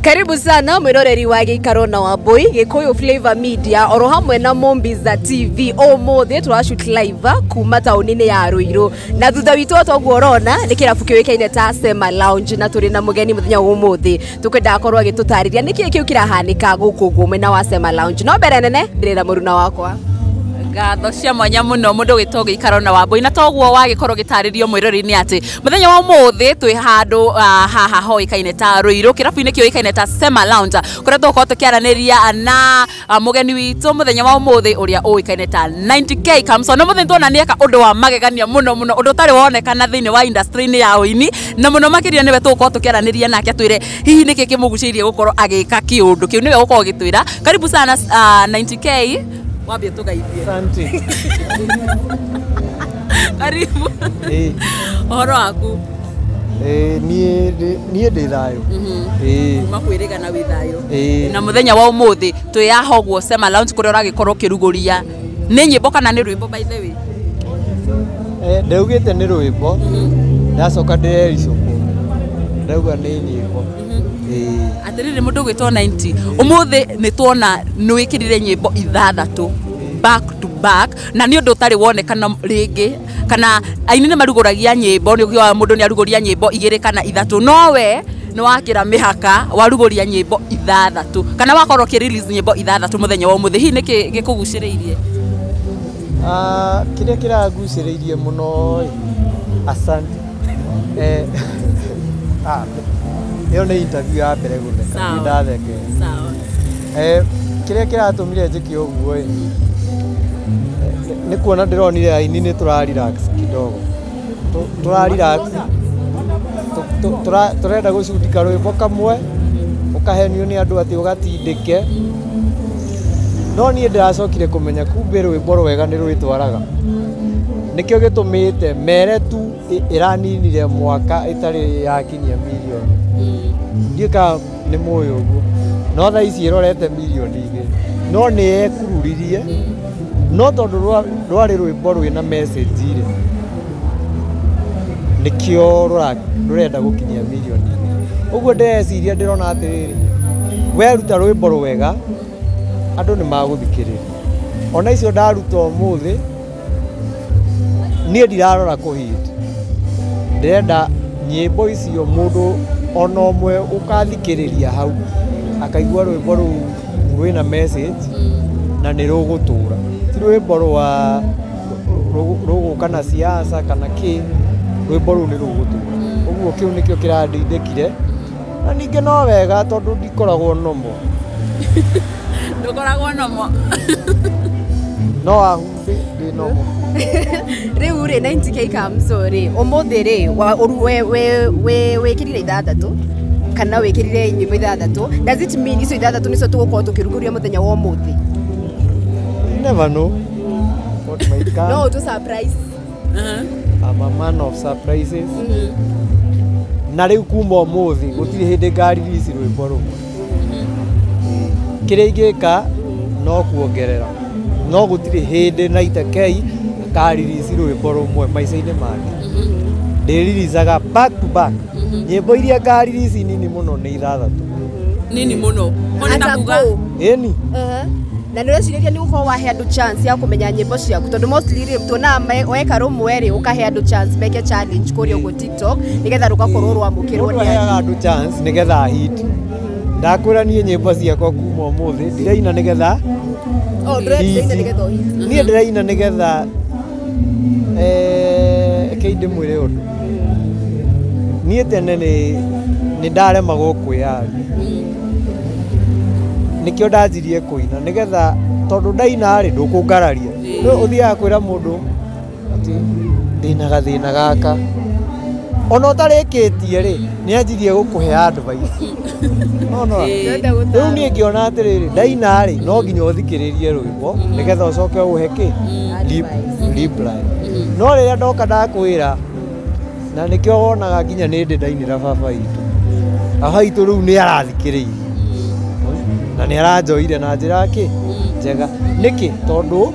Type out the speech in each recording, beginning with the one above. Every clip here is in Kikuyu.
Karibu sana mwiroreri wa Gĩikaro na Wambui, Gĩkũyũ Flavor Media oro hamwe na Mombiza TV. Ũmũthĩ tũrashoot live kuma taũni-inĩ ya Ruiru, na thutha witũ toguo ũrona nĩ kĩrabu kĩũĩkaine ta Sema Lounge, na tũrĩ na mũgeni mũthenya wa ũmũthĩ tũkwenda akorwo agĩtũtarĩria nĩkĩĩ kĩu kĩrahanĩka gũkũ ũguo mwena wa Sema Lounge. No mbere nene ndĩrĩ na mũruna wakwa. Ngatho cia mwanya mũno mũndũ gwĩtwo Gĩikaro na Wambui, na toguo wagĩkorwo gĩtarĩrio mwĩrori-inĩ atĩ mũthenya wa ũmũthĩ twĩ handũ haha hoĩkaine ta Ruiru, kĩrabu-inĩ kĩũĩkaine ta Sema Lounge, kũrĩa tũgũkorwo tũkĩaranĩria na mũgeni witũ mũthenya wa ũmũthĩ ũrĩa ũĩkaine ta 90K Kamson. Na mũthenya tuona nĩeka ũndũ wa magegania mũno mũno, ũndũ ũtarĩ wonekana thĩinĩ wa industry-inĩ ya ũini, na mũno makĩria nĩwe tũgũkorwo tũkĩaranĩria nake atwĩre hihi nĩkĩ kĩmũgucĩirie gũkorwo agĩka kĩũndũ kĩu, nĩwe gũkorwo gĩtwĩra. Karibu sana 90K, wambie tũgeithie. Asante. Karibu. Ũhoro waku? Niĩ ndĩ thayũ. Kuma kwĩrĩgana wĩ thayũ. Na mũthenya wa ũmũthĩ twĩ haha ũguo Sema Lounge kũrĩa ũragĩkorwo ũkĩrugũria nĩ nyĩmbo kana nĩ rwĩmbo, by the way? Ndaugĩte nĩ rwĩmbo, ndacoka ndĩrericũkwo ndauga nĩ nyĩmbo. Atĩrĩrĩ, mũndũ ũgwĩtwo 90, ũmũthĩ nĩ tuona nĩ wĩkĩrire nyĩmbo ithathatũ back to back, na nĩ ũndũ ũtarĩ wonekana rĩngĩ, kana aini nĩ marugũragia nyĩmbo, nĩ ũiguaga mũndũ nĩ arugũria nyĩmbo igĩrĩ kana ithatũ, no we nĩ wakĩra mĩhaka warugũria nyĩmbo ithathatũ, kana wakorwo ũkĩ release nyĩmbo ithathatũ mũthenya wa ũmũthĩ. Hihi nĩkĩ gĩkũgucĩrĩirie? Kĩrĩa kĩrangucĩrĩirie mũno ĩ, asante. Ĩyo nĩ interview ya mbere gũtheka, Sawa. nĩ ndathekete. Sawa. Kĩrĩa kĩratũmire njĩke ũguo ĩ, nĩ kuona ndĩronire aini nĩ tũra relax kidogo. Tũra relax, tũrenda gũcundika rwĩmbo kamwe, ũkahenio nĩ andũ atĩ ũgatindĩke. No niĩ ndĩracokire kũmenya kumbe rwĩmbo rwega nĩ rwĩtwaraga. Nĩkĩo gĩtũmĩte mere tu ĩraninire mwaka ĩtarĩ yakinyia mirioni. Ndiũĩ kana nĩ mũĩ ũguo. No thaa ici ĩrorete mirioni igĩrĩ. No nĩ yekururirie. No tondũ rwarĩ rwĩmbo rwĩna message rĩ, nĩkĩo rũrenda gũkinyia mirioni igĩrĩ. Ũguo ndĩreciria ndĩrona atĩrĩrĩ, weruta rwĩmbo rwega, andũ nĩ magũthikĩrĩria. Ona icio ndaruta ũmũthĩ, niĩ ndirarora kũhit. Ndĩrenda nyĩmbo icio mũndũ ona ũmwe ũkathikĩrĩria hau, akaigua rwĩmbo rũu rwĩna message na nĩ rũgũtũra. Ti rwĩmbo rwa rũgũka na siasa kana kĩ, rwĩmbo rũu nĩ rũgũtũra. Ũguo kĩu nĩkĩo kĩrandindĩkire. Na ningĩ no wega tondũ ndikoragwo nomo. Ndũkoragwo nomo. No ahumbĩ ndĩ nomo. Rĩu rĩ, 90K Kamso rĩ, ũmũthĩ rĩ, wĩkĩrire ithathatũ kana wĩkĩrire nyĩmbo ithathatũ, does it mean icio ithathatũ nĩcio tũgũkorwo tũkĩrugũria mũthenya wa ũmũthĩ? You never know what might come. No ũtũ surprise. I'm a man of surprises. Na rĩu kuma ũmũthĩ gũtirĩ hĩndĩ ngaririci rwĩmbo rũmwe. Kĩrĩa ingĩka no kuongerera, no gũtirĩ hĩndĩ 90K akaririci rwĩmbo rũmwe maica-inĩ make. Ndĩriricaga back to back. Nyĩmbo iria ngaririci nini mũno nĩ ithathatũ. Nini mũno? Mũno na kuga? Ĩni. Na nĩ ũrecirĩria nĩ gũkorwo wahe andũ chance ya kũmenya nyĩmbo ciaku, tondũ mostly rĩ tuonaga weka rũmwe rĩ ũkahe andũ chance meke challenge kũrĩa ũguo TikTok nĩgetha rũgakorwo rwamũkĩrwo Mũndũ nĩ aheaga andũ. andũ chance nĩgetha ahit. Ndakwĩra niĩ nyĩmbo ciakwa kuma ũmũthĩ ndiraina nĩgetha Oh, ndĩraina nĩgetha ũhit. Niĩ ndĩraina nĩgetha rekei ndĩmwĩre ũndũ. Niĩ tene nĩ ndaremagwo kwĩyaria. Nĩkĩo ndanjirie kũina nĩgetha tondũ ndaina rĩ ndũkũngararia. Rĩu ũthiaga kwĩra mũndũ atĩ ndĩna gathĩna gaka. Ona ũtarĩkĩtie rĩ, nĩ anjirie gũkũhe advice. No, no. Rĩu niĩ ngĩona atĩrĩrĩ, ndaina rĩ, no nginya ũthikĩrĩrie rwĩmbo nĩgetha ũcoke ũhe kĩ? Reply. No rĩrĩa ndoka ndakwĩra, na nĩkĩo wonaga nginya nĩ ndĩ ndainĩra baba witũ. Baba witũ rĩu nĩ arathikĩrĩirie. Na nĩ aranjoire na njĩra kĩ? Njega. Nĩkĩ? Tondũ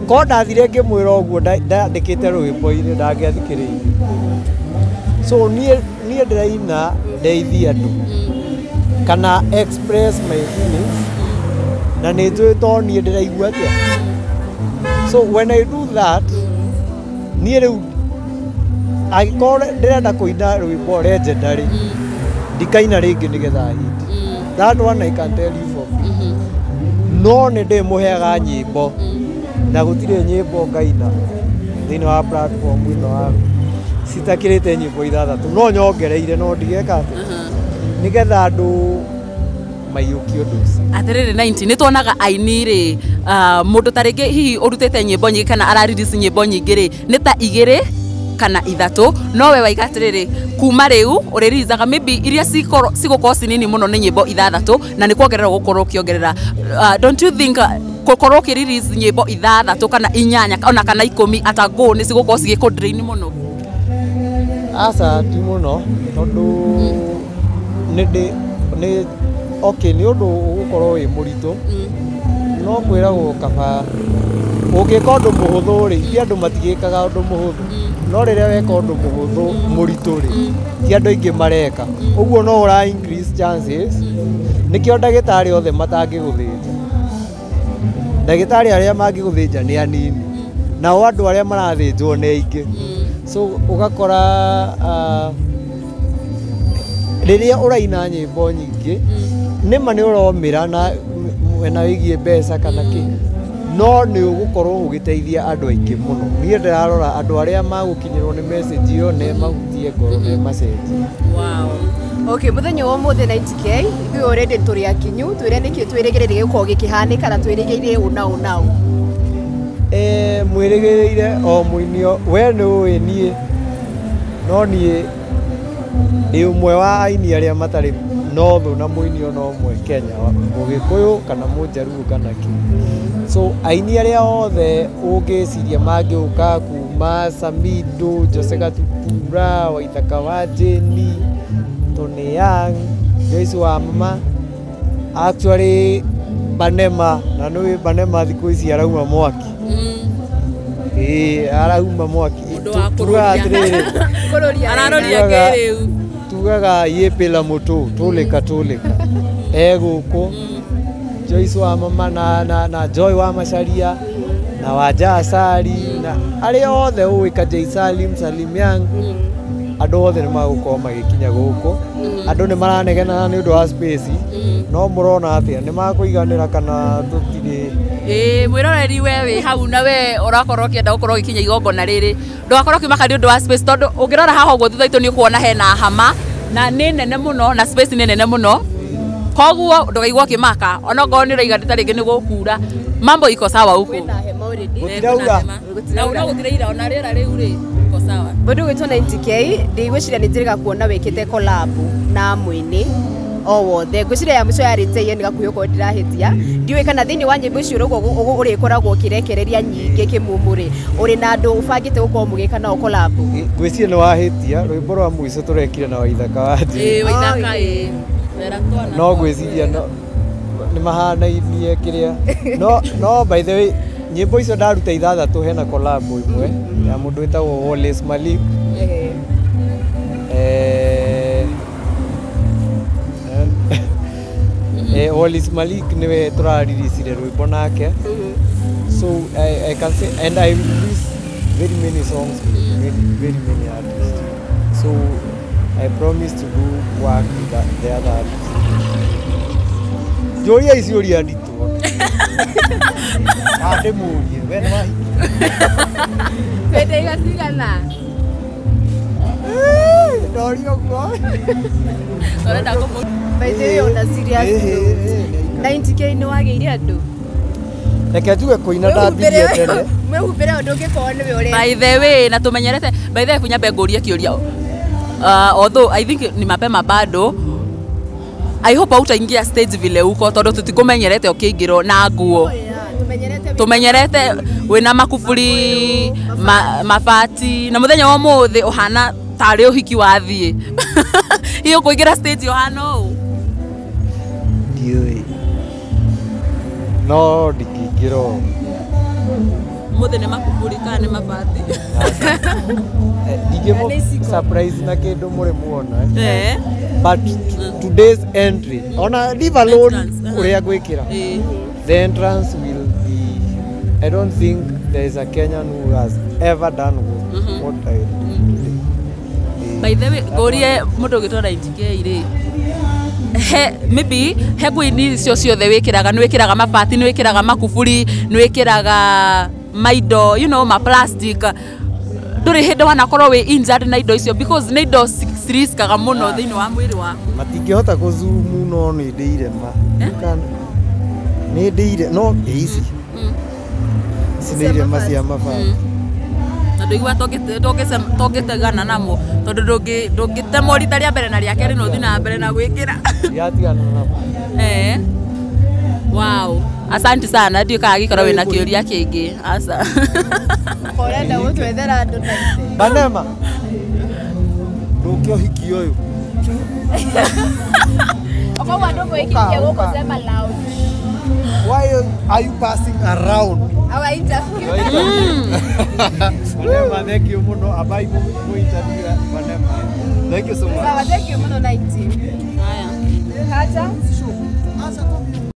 korwo ndathire ngĩmwĩra ũguo ndandĩkĩte rwĩmbo-inĩ ndangĩathikĩrĩirie. So niĩ ndĩraina ndeithie andũ. Kana express my feelings na nĩ njũĩ to niĩ ndĩraigua atĩa. So when I do that, niĩ rĩu angĩkorwo ndĩrenda kũina rwĩmbo legendary, ndikaina rĩngĩ nĩgetha hit. That one I can tell you for free. No nĩ ndĩmũheaga nyĩmbo na gũtirĩ nyĩmbo ngaina thĩinĩ wa platform ĩno yaku citakĩrĩte nyĩmbo 6, no nyongereire no ndigeka atĩ nĩgetha andũ maiyũkie ũndũ ũcio. Atĩrĩrĩ 90 nĩ tuonaga aini rĩ, mũndũ ta rĩngĩ hihi ũrutĩte nyĩmbo nyingĩ kana ararelease nyĩmbo nyingĩ rĩ, nĩ ta 2 kana 3, no we waiga atĩrĩrĩ kuma rĩu ũrĩreleasaga maybe iria cigũkorwo cinini mũno nĩ nyĩmbo 6 na nĩ kuongerera ũgũkorwo ũkĩongerera. Don't you think gũkorwo ũkĩrelease nyĩmbo 6 kana 8 ona kana 10 at a go nĩ cigũkorwo cigĩkũ drain mũno? Aca ti mũno, tondũ nĩ okay, nĩ ũndũ ũgũkorwo wĩ mũritũ, no kwĩragwo kaba ũngĩka ũndũ mũhũthũ rĩ, ti andũ matigĩkaga ũndũ mũhũthũ, no rĩrĩa weka ũndũ mũhũthũ mũritũ rĩ, ti andũ aingĩ mareka ũguo, no ũra increase chances. Nĩkĩo ndagĩtarĩ othe matangĩgũthĩnja, ndagĩtarĩ arĩa mangĩgũthĩnja nĩ anini, nao andũ arĩa marathĩnjwo nĩ aingĩ. So ũgakora rĩrĩa ũraina nyĩmbo nyingĩ nĩma nĩ ũromĩra na mwena wĩgiĩ mbeca kana kĩ, no nĩ ũgũkorwo ũgĩteithia andũ aingĩ mũno. Niĩ ndĩrarora andũ arĩa magũkinyĩrwo nĩ message ĩyo na ĩmahutie ngoro na ĩmacenjie. Wow. Okay, mũthenya wa ũmũthĩ 90K ithuĩ already tũrĩ akinyu, twĩre nĩkĩ twĩrĩgĩrĩire gũkorwo gĩkĩhanĩka na twĩrĩgĩrĩire ũna ũna ũ. Mwĩrĩgĩrĩire o mũini we nĩ ũĩ niĩ, no niĩ ndĩ ũmwe wa aini arĩa matarĩ no thũ na mũini ona ũmwe Kenya, Mũgĩkũyũ kana Mũjaruo kana kĩ. So aini arĩa othe ũngĩciria mangĩũka kuma Samido, Jose Gatutura, Waithaka wa Jane, Tony Young, Joyce wa Mama, actually Banema, na nĩũĩ Banema thikũ ici arauma mwaki. Ĩĩ arauma mwaki. Mũndũ wa Tugaga kũrũria. atĩrĩrĩ, Kũrũria. Araroria kĩrĩu. Tugaga yĩpĩla mũtũ tũlĩka tũlĩka egũkũ Joyce wa Mama na Joy wa Macharia na Wanja Asali na arĩa othe ũĩ Kajei Salim, Salim Young, andũ othe nĩ magũkorwo magĩkinya gũkũ. Andũ nĩ maranegena nĩ ũndũ wa space, no mũrona atĩa, nĩ makũiganĩra kana tũtirĩ? Ĩĩ mwĩroreri we wĩ hau na we ũrakorwo ũkĩenda gũkorwo ũgĩkinya igongona rĩrĩ, ndũgakorwo ũkĩmaka nĩ ũndũ wa space, tondũ ũngĩrora haha ũguo thutha witũ nĩ ũkuona hena hama na nĩ nene mũno na space nĩ nene mũno, koguo ndũkaigua ũkĩmaka onokorwo nĩ ũraiga ta rĩngĩ nĩ gũkura, mambo iko sawa huku. Kwĩna hema already. Gũtiraura. Na ura gũtiraira ona rĩera rĩu rĩ iko sawa. Mũndũ gwĩtwo 90K ndigwĩciria nĩ njĩrĩga kuona wĩkĩte collab na mũini o wothe, ngwĩciria ya mũico yarĩ Teye nĩ gakuhĩ okorwo ndirahĩtia, ndiũĩ kana thĩinĩ wa nyĩmbo icio ũguo ũrĩkoragwo ũkĩrekereria nyingĩ kĩmumu rĩ, ũrĩ na andũ ũbangĩte gũkorwo mũgĩka nao collab? Ngwĩciria nĩ wahĩtia, rwĩmbo rwa mũico tũrekire na Waithaka wa Jane. Ĩĩ Waithaka ĩĩ. Wera twana. No ngwĩciria no nĩ mahanainie kĩrĩa, no by the way nyĩmbo icio ndaruta 6 hena collab ĩmwe ya mũndũ wĩtagwo Wallace Malik. Wallace Malik niwe tũraririsire rwĩmbo nake. So I can say, and I release very many songs with very, very many artists. So I promise to do work with the other artists. Njũria ici ũria nditũ. Ndĩmũrie, we nĩ wahiki? Twende cigana? Ndoria ũguo. Ũrenda kũmũ By the way, on a serious note, 90K nĩ wagĩire andũ? Reke njuge kũina ndambirie tene. Mwĩhumbĩre ũndũ ũngĩkorwo nĩwe ũreka. By the way, na tumenyerete, by the way, kunyambe ngũrie kĩũria. Although I think ni mapema bado, I hope hautaingia stage vile uko tondũ tũtikũmenyerete ũkĩingĩrwo na nguo. Tumenyerete Tumenyerete wĩna makuburi mabati na mũthenya wa ũmũthĩ ũhana tarĩ ũhiki wathiĩ. Hihi ũkũingĩra stage ũhana ũũ? Ndiũĩ. No ndingĩingĩra ũũ. Ũmũthĩ nĩ makuburi kana nĩ mabati? Ndingĩmũ surprise na kĩndũ mũrĩ muona. But today's entry, ona leave alone Entrance, uh-huh. ũrĩa ngwĩkĩra, the entrance will be, I don't think there is a Kenyan who has ever done what I do today. By the way, ngũrie mũndũ ũgĩtwo 90K rĩ, he maybe he nguo-inĩ icio ciothe wĩkĩraga, nĩ wĩkĩraga mabati, nĩ wĩkĩraga makuburi, nĩ wĩkĩraga maindo, you know, ma plastic, ndũrĩ hĩndĩ wanakorwo wĩ injured na indo icio, because nĩ indo ciriskaga mũno thĩinĩ wa mwĩrĩ waku? Matingĩhota kũzumu, no nĩ ndĩ irema. Nĩ ndĩ ire no ĩ ici, ici nĩ irema cia mabati. Na ndũigua tũngĩtegana namo, tondũ ndũngĩtemwo rita rĩa mbere na rĩa kerĩ na ũthiĩ na mbere na gwĩkĩra. Ndiatigana namo. Wow, asante sana. Ndiũ kana gĩkorwo wĩna kĩũria kĩngĩ, aca. Ũrenda gũtwethera andũ na ithe. Banema, ndũke ũhiki ũyũ. Okoguo andũ mwĩkinyie gũkũ Sema Lounge. Why are you passing around? Our interview. Banema, thank you mũno abai mu interview Banema. Thank you so much. Sawa, thank you mũno 90. Haya. Hata.